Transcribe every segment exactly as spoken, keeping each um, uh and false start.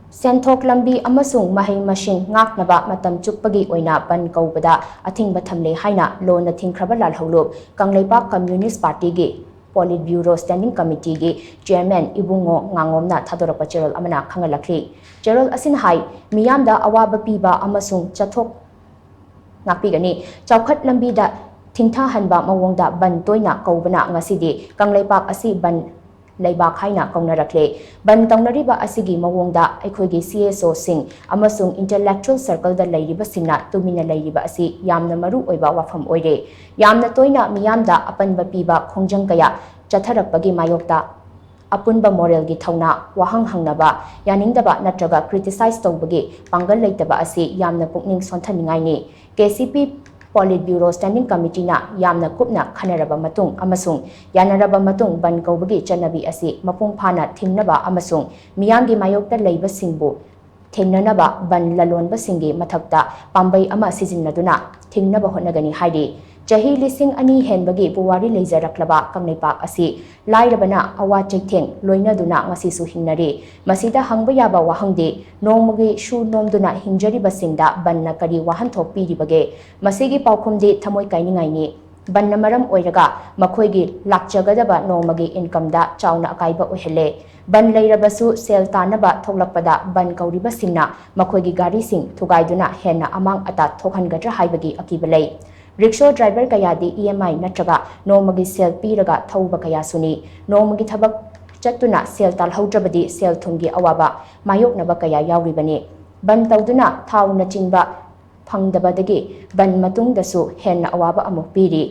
ꯁꯦꯟꯊꯣꯛ ꯂꯝꯕꯤ ꯑꯃꯁꯨꯡ ꯃꯍꯩ ꯃꯁꯤꯡ ꯉꯥꯛꯅꯕ ꯃꯇꯝ ꯆꯨꯞꯄꯒꯤ ꯑꯣꯏꯅ ꯕꯟ ꯀꯧꯕꯗ ꯑꯊꯤꯡꯕ ꯊꯝꯂꯦ ꯍꯥꯏꯅ ꯂꯣꯟꯅ ꯊꯤꯡꯈ꯭ꯔꯕ ꯂꯥꯜꯍꯧꯂꯨꯞ ꯀꯪꯂꯩꯄꯥꯛ ꯀꯝꯌꯨꯅꯤꯁ꯭ꯠ ꯄꯥꯔꯇꯤꯒꯤ ꯄꯣꯂꯤꯠ ꯕ꯭ꯌꯨꯔꯣ ꯁ꯭ꯇꯦꯟꯗꯤꯡ ꯀꯃꯤꯇꯤꯒꯤ ꯆꯦꯌꯔꯃꯦꯟ ꯏꯕꯨꯡꯉꯣ ꯉꯥꯉꯣꯝꯅ ꯊꯥꯗꯣꯔꯛꯄ ꯆꯦꯔꯣꯜ ꯑꯃꯅ ꯈꯪꯍꯜꯂꯛꯂꯤ꯫ ꯆꯦꯔꯣꯜ ꯑꯁꯤꯅ ꯍꯥꯏ, ꯃꯤꯌꯥꯝꯗ ꯑꯋꯥꯕ ꯄꯤꯕ ꯑꯃꯁꯨꯡ ꯆꯠꯊꯣꯛ ꯉꯥꯛꯄꯤꯒꯅꯤ꯫ ꯆꯥꯎꯈꯠ ꯂꯝꯕꯤꯗ ꯊꯤꯡꯊꯍꯟꯕ ꯃꯑꯣꯡꯗ ꯕꯟ ꯇꯣꯏꯅ ꯀꯧꯕꯅ ꯉꯁꯤꯗꯤ ꯀꯪꯂꯩꯄꯥꯛ ꯑꯁꯤ ꯕꯟ ꯂꯩꯕꯥꯛ ꯍꯥꯏꯅ ꯀꯧꯅꯔꯛꯂꯦ꯫ ꯕꯟ ꯇꯧꯅꯔꯤꯕ ꯑꯁꯤꯒꯤ ꯃꯑꯣꯡꯗ ꯑꯩꯈꯣꯏꯒꯤ CSOꯁꯤꯡ ꯑꯃꯁꯨꯡ intellectual circleꯗ ꯂꯩꯔꯤꯕꯁꯤꯡꯅ ꯇꯨꯃꯤꯟꯅ ꯂꯩꯔꯤꯕ ꯑꯁꯤ ꯌꯥꯝꯅ ꯃꯔꯨ ꯑꯣꯏꯕ ꯋꯥꯐꯝ ꯑꯣꯏꯔꯦ꯫ ꯌꯥꯝꯅ ꯇꯣꯏꯅ ꯃꯤꯌꯥꯝꯗ ꯑꯄꯟꯕ ꯄꯤꯕ ꯈꯣꯡꯖꯪ ꯀꯌꯥ ꯆꯠꯊꯔꯛꯄꯒꯤ ꯃꯥꯌꯣꯛꯇ ꯑꯄꯨꯟꯕ moralꯒꯤ ꯊꯧꯅꯥ ꯋꯥꯍꯪ ꯍꯪꯅꯕ ꯌꯥꯅꯤꯡꯗꯕ ꯅꯠꯇ꯭ꯔꯒ criticize ꯇꯧꯕꯒꯤ ꯄꯥꯡꯒꯜ ꯂꯩꯇꯕ ꯑꯁꯤ ꯌꯥꯝꯅ ꯄꯨꯛꯅꯤꯡ ꯁꯣꯟꯊꯅꯤꯡꯉꯥꯏꯅꯤ꯫ KCP Politburo Standing Committeeꯅ ꯌꯥꯝꯅ ꯀꯨꯞꯅ ꯈꯟꯅꯔꯕ ꯃꯇꯨꯡ ꯑꯃꯁꯨꯡ ꯌꯥꯅꯔꯕ ꯃꯇꯨꯡ ꯕꯟ ꯀꯧꯕꯒꯤ ꯆꯠꯅꯕꯤ ꯑꯁꯤ ꯃꯄꯨꯡ ꯐꯥꯅ ꯊꯤꯡꯅꯕ ꯑꯃꯁꯨꯡ ꯃꯤꯌꯥꯝꯒꯤ ꯃꯥꯌꯣꯛꯇ ꯂꯩꯕꯁꯤꯡꯕꯨ ꯊꯦꯡꯅꯅꯕ ꯕꯟ ꯂꯂꯣꯟꯕꯁꯤꯡꯒꯤ ꯃꯊꯛꯇ ꯄꯥꯝꯕꯩ ꯑꯃ ꯁꯤꯖꯤꯟꯅꯗꯨꯅ ꯊꯤꯡꯅꯕ ꯍꯣꯠꯅꯒꯅꯤ ꯍꯥꯏꯔꯤ꯫ ꯆꯍꯤ ꯂꯤꯁꯤꯡ ꯑꯅꯤ ꯍꯦꯟꯕꯒꯤ ꯄꯨꯋꯥꯔꯤ ꯂꯩꯖꯔꯛꯂꯕ ꯀꯪꯂꯩꯄꯥꯛ ꯑꯁꯤ ꯂꯥꯏꯔꯕꯅ ꯑꯋꯥ ꯆꯩꯊꯦꯡ ꯂꯣꯏꯅꯗꯨꯅ ꯉꯁꯤꯁꯨ ꯍꯤꯡꯅꯔꯤ꯫ ꯃꯁꯤꯗ ꯍꯪꯕ ꯌꯥꯕ ꯋꯥꯍꯪꯗꯤ, ꯅꯣꯡꯃꯒꯤ ꯁꯨ ꯅꯣꯝꯗꯨꯅ ꯍꯤꯡꯖꯔꯤꯕꯁꯤꯡꯗ ꯕꯟꯅ ꯀꯔꯤ ꯋꯥꯍꯟꯊꯣꯛ ꯄꯤꯔꯤꯕꯒꯦ? ꯃꯁꯤꯒꯤ ꯄꯥꯎꯈꯨꯝꯗꯤ ꯊꯃꯣꯏ ꯀꯥꯏꯅꯤꯡꯉꯥꯏꯅꯤ꯫ ꯕꯟꯅ ꯃꯔꯝ ꯑꯣꯏꯔꯒ ꯃꯈꯣꯏꯒꯤ ꯂꯥꯛꯆꯒꯗꯕ ꯅꯣꯡꯃꯒꯤ incomeꯗ ꯆꯥꯎꯅ ꯑꯀꯥꯏꯕ ꯑꯣꯏꯍꯜꯂꯦ꯫ ꯕꯟ ꯂꯩꯔꯕꯁꯨ ꯁꯦꯜ ꯇꯥꯅꯕ ꯊꯣꯛꯂꯛꯄꯗ ꯕꯟ ꯀꯧꯔꯤꯕꯁꯤꯡꯅ ꯃꯈꯣꯏꯒꯤ ꯒꯥꯔꯤꯁꯤꯡ ꯊꯨꯒꯥꯏꯗꯨꯅ ꯍꯦꯟꯅ ꯑꯃꯥꯡ ꯑꯇꯥ ꯊꯣꯛꯍꯟꯒꯗ꯭ꯔꯥ ꯍꯥꯏꯕꯒꯤ ꯑꯀꯤꯕ ꯂꯩ꯫ Rickshaw driver ꯀꯌꯥꯗꯤ EMI ꯅꯠꯇ꯭ꯔꯒ ꯅꯣꯡꯃꯒꯤ ꯁꯦꯜ ꯄꯤꯔꯒ ꯊꯧꯕ ꯀꯌꯥꯁꯨꯅꯤ꯫ ꯅꯣꯡꯃꯒꯤ ꯊꯕꯛ ꯆꯠꯇꯨꯅ ꯁꯦꯜ ꯇꯥꯜꯍꯧꯗ꯭ꯔꯕꯗꯤ ꯁꯦꯜ ꯊꯨꯝꯒꯤ ꯑꯋꯥꯕ ꯃꯥꯌꯣꯛꯅꯕ ꯀꯌꯥ ꯌꯥꯎꯔꯤꯕꯅꯤ꯫ ꯕꯟ ꯇꯧꯗꯨꯅ ꯊꯥꯎꯅꯆꯤꯡꯕ ꯐꯪꯗꯕꯗꯒꯤ ꯕꯟ ꯃꯇꯨꯡꯗꯁꯨ ꯍꯦꯟꯅ ꯑꯋꯥꯕ ꯑꯃꯨꯛ ꯄꯤꯔꯤ꯫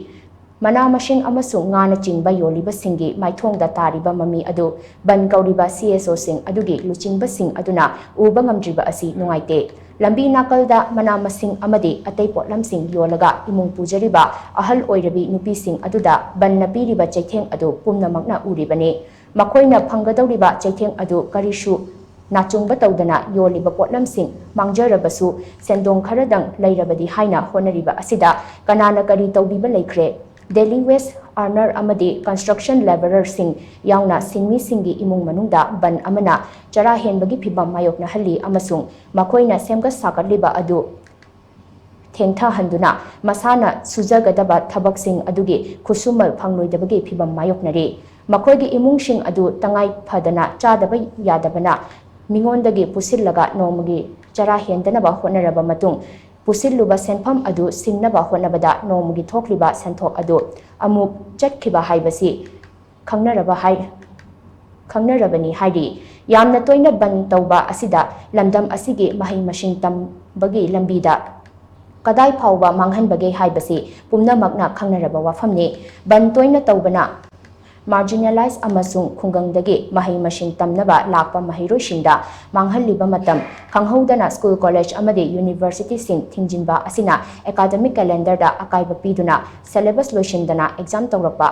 ꯃꯅꯥ ꯃꯁꯤꯡ ꯑꯃꯁꯨꯡ ꯉꯥꯅꯆꯤꯡꯕ ꯌꯣꯜꯂꯤꯕꯁꯤꯡꯒꯤ ꯃꯥꯏꯊꯣꯡꯗ ꯇꯥꯔꯤꯕ ꯃꯃꯤ ꯑꯗꯨ ꯕꯟ ꯀꯧꯔꯤꯕ CSOꯁꯤꯡ ꯑꯗꯨꯒꯤ ꯂꯨꯆꯤꯡꯕꯁꯤꯡ ꯑꯗꯨꯅ ꯎꯕ ꯉꯝꯗ꯭ꯔꯤꯕ ꯑꯁꯤ ꯅꯨꯡꯉꯥꯏꯇꯦ꯫ ꯂꯝꯕꯤ ꯅꯥꯀꯜꯗ ꯃꯅꯥ ꯃꯁꯤꯡ ꯑꯃꯗꯤ ꯑꯇꯩ ꯄꯣꯠꯂꯝꯁꯤꯡ ꯌꯣꯜꯂꯒ ꯏꯃꯨꯡ ꯄꯨꯖꯔꯤꯕ ꯑꯍꯜ ꯑꯣꯏꯔꯕꯤ ꯅꯨꯄꯤꯁꯤꯡ ꯑꯗꯨꯗ ꯕꯟꯅ ꯄꯤꯔꯤꯕ ꯆꯩꯊꯦꯡ ꯑꯗꯨ ꯄꯨꯝꯅꯃꯛꯅ ꯎꯔꯤꯕꯅꯤ꯫ ꯃꯈꯣꯏꯅ ꯐꯪꯒꯗꯧꯔꯤꯕ ꯆꯩꯊꯦꯡ ꯑꯗꯨ ꯀꯔꯤꯁꯨ ꯅꯥꯆꯨꯡꯕ ꯇꯧꯗꯅ ꯌꯣꯜꯂꯤꯕ ꯄꯣꯠꯂꯝꯁꯤꯡ ꯃꯥꯡꯖꯔꯕꯁꯨ ꯁꯦꯟꯗꯣꯡ ꯈꯔꯗꯪ ꯂꯩꯔꯕꯗꯤ ꯍꯥꯏꯅ ꯍꯣꯠꯅꯔꯤꯕ ꯑꯁꯤꯗ ꯀꯅꯥꯅ ꯀꯔꯤ ꯇꯧꯕꯤꯕ ꯂꯩꯈ꯭ꯔꯦ? Delhi West earner ꯑꯃꯗꯤ construction labourerꯁꯤꯡ ꯌꯥꯎꯅ ꯁꯤꯟꯃꯤꯁꯤꯡꯒꯤ ꯏꯃꯨꯡ ꯃꯅꯨꯡꯗ ꯕꯟ ꯑꯃꯅ ꯆꯔꯥ ꯍꯦꯟꯕꯒꯤ ꯐꯤꯚꯝ ꯃꯥꯌꯣꯛꯅꯍꯜꯂꯤ ꯑꯃꯁꯨꯡ ꯃꯈꯣꯏꯅ ꯁꯦꯝꯒꯠ ꯁꯥꯒꯠꯂꯤꯕ ꯑꯗꯨ ꯊꯦꯡꯊꯍꯟꯗꯨꯅ ꯃꯁꯥꯅ ꯁꯨꯖꯒꯗꯕ ꯊꯕꯛꯁꯤꯡ ꯑꯗꯨꯒꯤ ꯈꯨꯠꯁꯨꯃꯜ ꯐꯪꯂꯣꯏꯗꯕꯒꯤ ꯐꯤꯚꯝ ꯃꯥꯌꯣꯛꯅꯔꯤ꯫ ꯃꯈꯣꯏꯒꯤ ꯏꯃꯨꯡꯁꯤꯡ ꯑꯗꯨ ꯇꯉꯥꯏ ꯐꯗꯅ ꯆꯥꯗꯕ ꯌꯥꯗꯕꯅ ꯃꯤꯉꯣꯟꯗꯒꯤ ꯄꯨꯁꯤꯜꯂꯒ ꯅꯣꯡꯃꯒꯤ ꯆꯔꯥ ꯍꯦꯟꯗꯅꯕ ꯍꯣꯠꯅꯔꯕ ꯃꯇꯨꯡ, ꯄꯨꯁꯤꯜꯂꯨꯕ ꯁꯦꯟꯐꯝ ꯑꯗꯨ ꯁꯤꯡꯅꯕ ꯍꯣꯠꯅꯕꯗ ꯅꯣꯡꯃꯒꯤ ꯊꯣꯛꯂꯤꯕ ꯁꯦꯟꯊꯣꯛ ꯑꯗꯨ ꯑꯃꯨꯛ ꯆꯠꯈꯤꯕ ꯍꯥꯏꯕꯁꯤ ꯈꯪꯅꯔꯕ ꯍꯥꯏ-, ꯈꯪꯅꯔꯕꯅꯤ ꯍꯥꯏꯔꯤ꯫ ꯌꯥꯝꯅ ꯇꯣꯏꯅ ꯕꯟ ꯇꯧꯕ ꯑꯁꯤꯗ ꯂꯝꯗꯝ ꯑꯁꯤꯒꯤ ꯃꯍꯩ ꯃꯁꯤꯡ ꯇꯝꯕꯒꯤ ꯂꯝꯕꯤꯗ ꯀꯗꯥꯏ ꯐꯥꯎꯕ ꯃꯥꯡꯍꯟꯕꯒꯦ ꯍꯥꯏꯕꯁꯤ ꯄꯨꯝꯅꯃꯛꯅ ꯈꯪꯅꯔꯕ ꯋꯥꯐꯝꯅꯤ꯫ ꯕꯟ ꯇꯣꯏꯅ ꯇꯧꯕꯅ marginalized ꯑꯃꯁꯨꯡ ꯈꯨꯡꯒꯪꯗꯒꯤ ꯃꯍꯩ ꯃꯁꯤꯡ ꯇꯝꯅꯕ ꯂꯥꯛꯄ ꯃꯍꯩꯔꯣꯏꯁꯤꯡꯗ ꯃꯥꯡꯍꯜꯂꯤꯕ ꯃꯇꯝ ꯈꯪꯍꯧꯗꯅ school, college ꯑꯃꯗꯤ universityꯁꯤꯡ ꯊꯤꯡꯖꯤꯟꯕ ꯑꯁꯤꯅ academic calendarꯗ ꯑꯀꯥꯏꯕ ꯄꯤꯗꯨꯅ syllabus ꯂꯣꯏꯁꯤꯟꯗꯅ exam ꯇꯧꯔꯛꯄ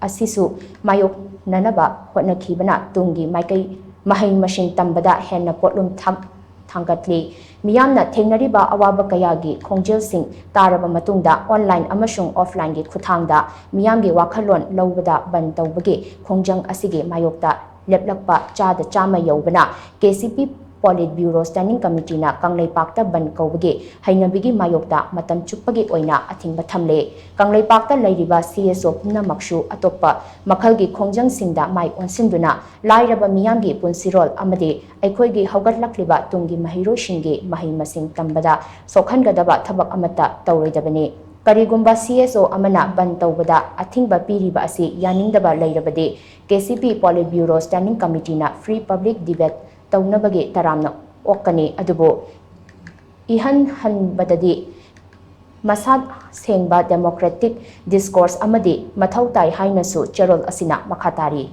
ꯑꯁꯤꯁꯨ ꯃꯥꯌꯣꯛꯅꯅꯕ ꯍꯣꯠꯅꯈꯤꯕꯅ ꯇꯨꯡꯒꯤ ꯃꯥꯏꯀꯩ ꯃꯍꯩ ꯃꯁꯤꯡ ꯇꯝꯕꯗ ꯍꯦꯟꯅ ꯄꯣꯠꯂꯨꯝ ꯊꯥꯡ-, ꯊꯥꯡꯒꯠꯂꯤ꯫ ꯃꯤꯌꯥꯝꯅ ꯊꯦꯡꯅꯔꯤꯕ ꯑꯋꯥꯕ ꯀꯌꯥꯒꯤ ꯈꯣꯡꯖꯦꯜꯁꯤꯡ ꯇꯥꯔꯕ ꯃꯇꯨꯡꯗ online ꯑꯃꯁꯨꯡ offlineꯒꯤ ꯈꯨꯠꯊꯥꯡꯗ ꯃꯤꯌꯥꯝꯒꯤ ꯋꯥꯈꯜꯂꯣꯟ ꯂꯧꯕꯗ ꯕꯟ ꯇꯧꯕꯒꯤ ꯈꯣꯡꯖꯪ ꯑꯁꯤꯒꯤ ꯃꯥꯌꯣꯛꯇ ꯂꯦꯞꯂꯛꯄ ꯆꯥꯗ ꯆꯥꯝꯃ ꯌꯧꯕꯅ KCP Politburo Standing Committeeꯅ ꯀꯪꯂꯩꯄꯥꯛꯇ ꯕꯟ ꯀꯧꯕꯒꯤ ꯍꯩꯅꯕꯤꯒꯤ ꯃꯥꯌꯣꯛꯇ ꯃꯇꯝ ꯆꯨꯞꯄꯒꯤ ꯑꯣꯏꯅ ꯑꯊꯤꯡꯕ ꯊꯝꯂꯦ꯫ ꯀꯪꯂꯩꯄꯥꯛꯇ ꯂꯩꯔꯤꯕ CSO ꯄꯨꯝꯅꯃꯛꯁꯨ ꯑꯇꯣꯞꯄ ꯃꯈꯜꯒꯤ ꯈꯣꯡꯖꯪꯁꯤꯡꯗ ꯃꯥꯏ ꯑꯣꯟꯁꯤꯟꯗꯨꯅ ꯂꯥꯏꯔꯕ ꯃꯤꯌꯥꯝꯒꯤ ꯄꯨꯟꯁꯤꯔꯣꯜ ꯑꯃꯗꯤ ꯑꯩꯈꯣꯏꯒꯤ ꯍꯧꯒꯠꯂꯛꯂꯤꯕ ꯇꯨꯡꯒꯤ ꯃꯍꯩꯔꯣꯏꯁꯤꯡꯒꯤ ꯃꯍꯩ ꯃꯁꯤꯡ ꯇꯝꯕꯗ ꯁꯣꯛꯍꯟꯒꯗꯕ ꯊꯕꯛ ꯑꯃꯠꯇ ꯇꯧꯔꯣꯏꯗꯕꯅꯤ꯫ ꯀꯔꯤꯒꯨꯝꯕ CSO ꯑꯃꯅ ꯕꯟ ꯇꯧꯕꯗ ꯑꯊꯤꯡꯕ ꯄꯤꯔꯤꯕ ꯑꯁꯤ ꯌꯥꯅꯤꯡꯗꯕ ꯂꯩꯔꯕꯗꯤ KCP Politburo Standing Committeeꯅ free public debate ꯇꯧꯅꯕꯒꯤ ꯇꯔꯥꯝꯅ ꯑꯣꯛꯀꯅꯤ꯫ ꯑꯗꯨꯕꯨ ꯏꯍꯟ ꯍꯟꯕꯗꯗꯤ ꯃꯁꯥ ꯁꯦꯡꯕ democratic discourse ꯑꯃꯗꯤ ꯃꯊꯧ ꯇꯥꯏ ꯍꯥꯏꯅꯁꯨ ꯆꯦꯔꯣꯜ ꯑꯁꯤꯅ ꯃꯈꯥ ꯇꯥꯔꯤ꯫